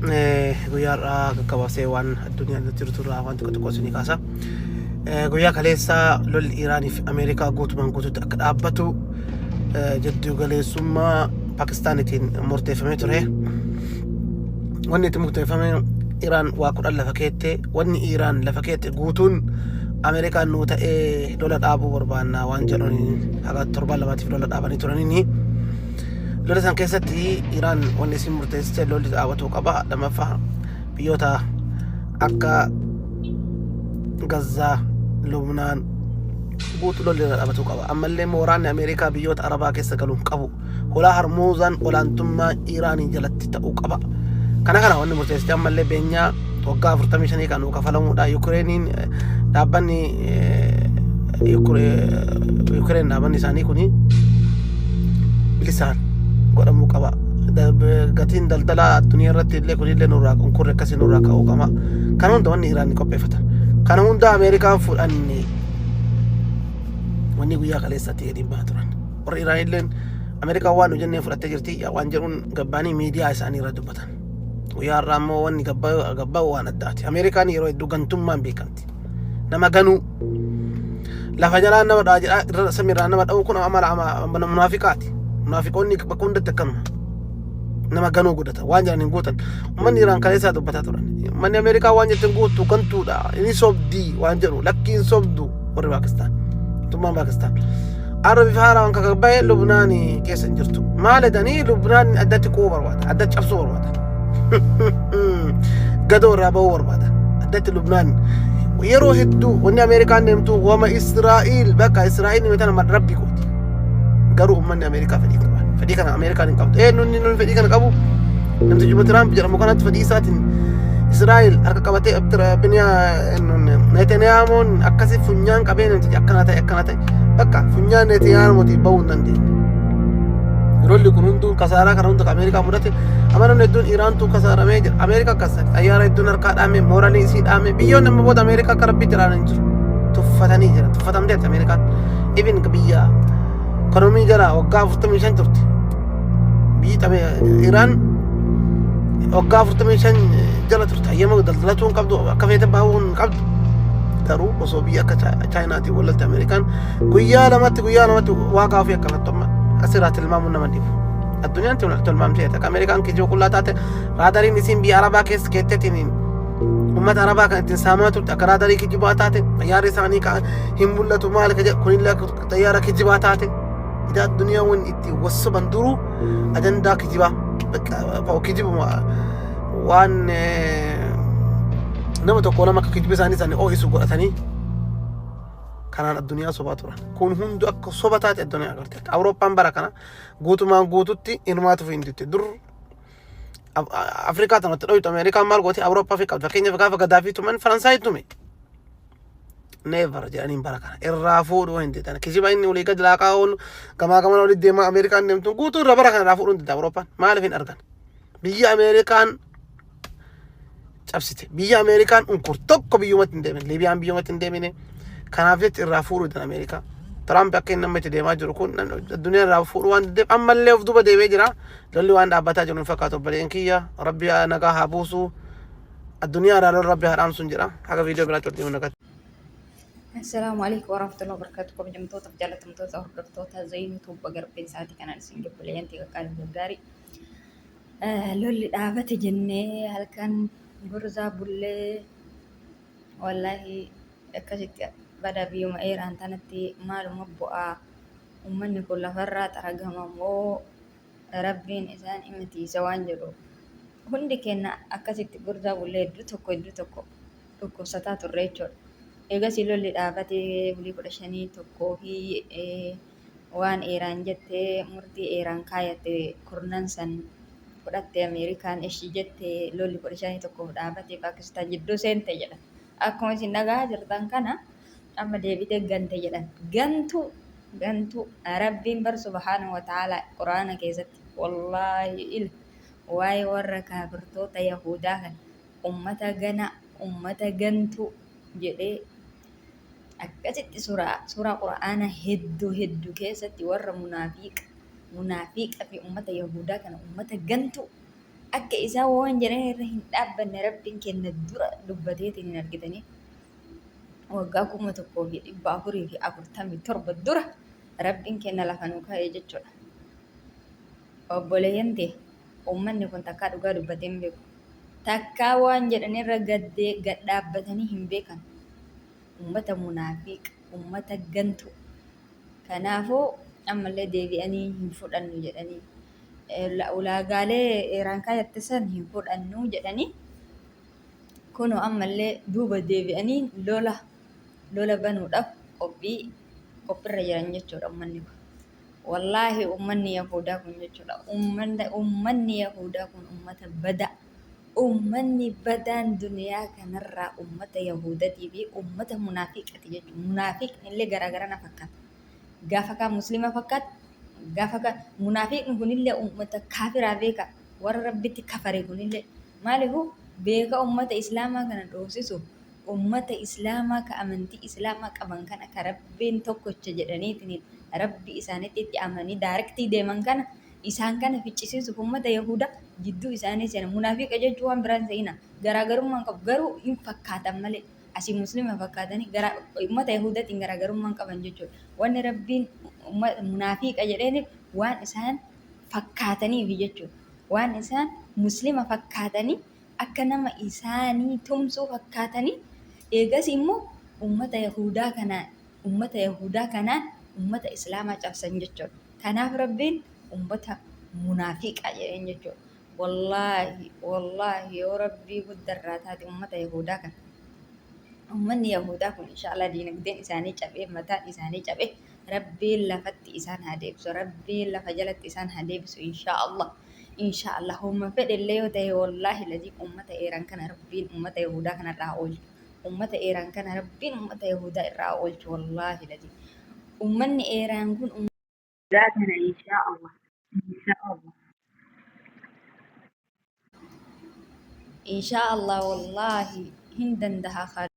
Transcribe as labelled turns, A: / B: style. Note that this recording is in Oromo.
A: Guyyaa har'aa gaggabaabsee waan addunyaan irra jirtu irraa waan xiqqoo xiqqoo isinii kaasa. Guyyaa kaleessaa lolli Iraanii fi Ameerikaa guutumaan guututti akka dhaabbatu jiddu galeessummaa Paakistaanitiin murteeffamee ture. Wanni itti murteeffame Iraan waa 10 lafa keette, wanni Iraan lafa keette guutuun Ameerikaan nuu ta'ee lola dhaabuu barbaanna waan jedhuun haga torban lamaatiif lola dhaabanii turaniini. Lola san keessatti Iraan wanni isin murteessite lolli dhaabatuu qaba. Lammaffaa biyyoota akka Gazzaa, Lubnaan guutuu lolli irra dhaabatuu qaba. Ammallee immoo waraanni Ameerikaa biyyoota Arabaa keessa galuu hin qabu. Hulaa Harmuuzaan olaantummaa Iraanii jalatti ta'uu qaba. Kana kana wanni murteessite ammallee beenyaa waggaa 45 kan kafalamuudha. Yukireeniin dhaabbanni Yukireen dhaabbanni isaanii kuni bilisaan godhamuu qaba. Gatiin daldalaa addunyaa irratti illee kunillee nurraa kunkurri akkasii nurraa ka'uu qaba. Kana hunda wanni Iraan ni qopheeffatan. Kana hunda Ameerikaan fudhanne wanni guyyaa kaleessatti gadi bahaa turan. Warri Iraan illeen Ameerikaan waan nu jennee fudhattee jirti waan jedhuun gabbaanii miidiyaa isaanii irra dubbatan. Guyyaa har'aa immoo wanni gabbaa waan addaati. Ameerikaan yeroo hedduu gantummaan beekamti. Nama ganuu lafa jalaan nama dha'a jedhaa irra samiirraa nama dha'uu kun amala amala munaafiqaati. Munaafiqoonni bakka hundatti akkanuma. Nama ganuu godhata waan jedhan hin guutan. Uummanni Iraan kaleessaa dubbataa turan. Uummanni Ameerikaa waan jettu hin guuttu gantuudha. Inni sobdii waan jedhu lakkiin sobdu warri Paakistaan. Mootummaan Paakistaan. Arra bifa haaraan kan bahe Lubnaan keessa hin jirtu. Maal jedhanii Lubnaan addatti qu'uu barbaada. Addatti cabsuu barbaada. Gadoo irraa bahuu barbaada. Addatti Lubnaan yeroo hedduu wanni Ameerikaan deemtu wama Israa'iil bakka Israa'iil ni tana rabbi gooti. Garuu uummanni Ameerikaa fedhii qaba. Fedhii kana Ameerikaan hin qabdu. Nunni nunni fedhii kana qabu namtichi Tiraamp jedhamu kanatti fedhii isaatiin Israa'el harka qabatee Netaniyaamoon akkasii funyaan qabee namtichi akkana ta'e akkana ta'e bakka funyaan Netaniyaamooti bahuu hin dandeenye. Lolli kun hunduu kasaaraa kana hunda Ameerikaa mudate amma namni hedduun Iraantu kasaaramee jira. Ameerikaa akkas xayyaara hedduun harkaa dhaame mooralii isii dhaame biyyoonni amma booda Ameerikaa akka rabbiitti ilaalan hin jiru. Tuffatanii jira tuffatamteetti Ameerikaan. Ibin biyya ekonomii jala waggaa 45 turte. Biyyi Iraan waggaa 45 jala turte hayyama daldalatuu hin qabdu akka feete bahuu hin qabdu. Garuu osoo biyya akka Chaayinaatiin walalte Ameerikaan guyyaa lamatti waaqa ofii akka fattu amma asirraa tilmaamuun nama dhibu. Addunyaan tilmaamtee akka Ameerikaan kijiba qullaa taate raadariin isiin biyya Arabaa keessa keetteetiin uummata Arabaa kan ittiin saamaa turte akka raadarii kijibaa taate xayyaarri isaanii hin mul'atu maal ka jedhu kunillee akka xayyaara kijibaa taate. Idaa addunyaa wanni itti wassoban duruu ajandaa kijibaa kijibuma waan nama tokko lama akka kijiba isaanii isaanii ho'isu godhatanii kanaan addunyaa sobaa turan. Kun hundu akka soba taate addunyaa agarte. Awurooppaan bara kana guutumaan guututti hirmaatuuf hin didde. Dur Afrikaa tanatti dhoytu Ameerikaan maal goote Awurooppaa fi qabdi. Fakkeenyaaf gaafa Gadaafii tuman Faransaay tume. Never jedhaniin bara kana irraa fuudhuu hin didan. Kijiba inni olii gadi laaqaa oolu gamaa gamana olii deemaa Ameerikaan deemtu guutuu irra bara kana irraa fuudhuu hin didda Awurooppaan. Maaliif hin argan? Biyya Ameerikaan cabsite. Biyya Ameerikaan unkur tokko biyyumatti hin deemine. Liibiyaan biyyumatti hin deemine. Kanaaf jecha irraa fuudhuu didan Ameerikaa. Tiraamp akka inni amma itti deemaa jiru kun addunyaa irraa fuudhuu waan dideef ammallee of duuba deemee jira. Lolli waan dhaabbataa jiru hin fakkaatu obboleen kiyya. Rabbi nagaa haa buusu. Addunyaa irraa lola Rabbi haa dhaamsuun jedha. Haga viidiyoo biraatti wal deemu nagaatti.
B: Assalaamu alaikum warahmatullahi wabarakatuh. Kabajamtoota fi jaallatamtoota hordoftoota Zainuu Tuubba Garbeen sa'aatii kanaan isin gabbuleeyyantii qaqqaalii gaggaarii. Lolli dhaabate jennee halkan gurzaa bullee wallaahi akkasitti bada biyyuma Iraan tanatti maaluma bu'aa uummanni kun lafarraa xaragama moo rabbiin isaan imitiisa waan jedhu hundi keenya akkasitti gurzaa bullee hedduu tokko hedduu tokko dhukkubsataa turre jechuudha. Eegasii lolli dhaabatee bulii 15 tokkoo fi waan Iraan jette murtii Iraan kaayatte kurnan san fudhatte Ameerikaan ishii jette lolli 15 tokkoof dhaabate Paakistaan jidduu seente jedhan. Akkuma isin dhagahaa jirtan kana amma deebitee gante jedhan. Gantuu gantuu Rabbiin bar subhaanahu wa ta'ala Quraana keessatti wallaahi il waa'ee warra kaafirtoota Yahudaa kan ummata gana ummata gantuu jedhee akkasitti suuraa suuraa qura'aana hedduu hedduu keessatti warra munaafiqa munaafiqa fi ummata yahudaa kana ummata gantuu Akka isaan waan jedhan irra hin dhaabbanne Rabbiin kenna dura dubbateetiin hin argitanii. Waggaa 1447 dura Rabbiin kenna lafa nu kaa'e jechuudha. Obboleeyyan tee uummanni kun takkaa dhugaa dubbatee hin beeku. Takkaa waan jedhan irra gaddee gad dhaabbatanii hin beekan. Uummata munaafiqa, uummata gantuu. Kanaafuu ammallee deebi'anii hin fudhannu jedhanii ulaagaalee Iraan kaayatte san hin fudhannu jedhanii kunoo ammallee duuba deebi'anii lola lola banuudhaaf qophii qophirra jiran jechuudha uummanni kun. Wallaahi uummanni Yahudaa kun jechuudha uummanni Yahudaa kun uummata badaa. Uummanni badaan duniyaa kanarraa uummata Yahudatii fi uummata munaafiqati jechuudha. Munaafiqni illee garaagara na fakkaata. Gaafa kaan muslima fakkaata, gaafa kaan munaafiqni kunillee uummata kaafiraa beeka. Warra Rabbitti kafare kunillee maaliifuu beeka uummata Islaamaa kana dhoofsisuuf uummata Islaamaa ka amantii Islaamaa qaban kana ka Rabbiin tokkocha jedhaniitiin Rabbi isaanitti itti amanii daarektii deeman kana isaan kana ficcisiisuuf uummata Yahudaa jidduu isaanii seena. Munaafiqa jechuun waan biraan se'ina. Garaagarummaan qabu garuu hin fakkaatan malee asii muslima fakkaatanii gara uummata Yahudatiin garaagarummaan qaban jechuudha. Wanni Rabbiin munaafiqa jedheeniif waan isaan fakkaataniif jechuudha. Waan isaan muslima fakkaatanii akka nama isaanii tumsuu fakkaatanii eegas immoo uummata Yahudaa kanaan uummata Yahudaa kanaan uummata Islaamaa cabsan jechuudha. Kanaaf Rabbiin ummata munaafiqa jedheen jechuudha. Wallaahi wallaahi yoo Rabbii guddarraa taate ummata Yahudaa kana. Ummanni Yahudaa kun inshallah diinagdeen isaanii cabee mataan isaanii cabee Rabbiin lafatti isaan haa deebisu. Rabbiin lafa jalatti isaan haa deebisu inshallah. Inshallah humma fedhe illee yoo ta'e wallaahi lazii ummata Eeraan kana Rabbiin ummata Yahudaa kana irraa haa oolchu. Ummata Eeraan kana Rabbiin ummata Yahudaa irraa haa oolchu wallaahi lazii. Ummanni Eeraan kun Yahudaa kana inshallah. Inshallah. Inshallah wallaahi hin dandaha.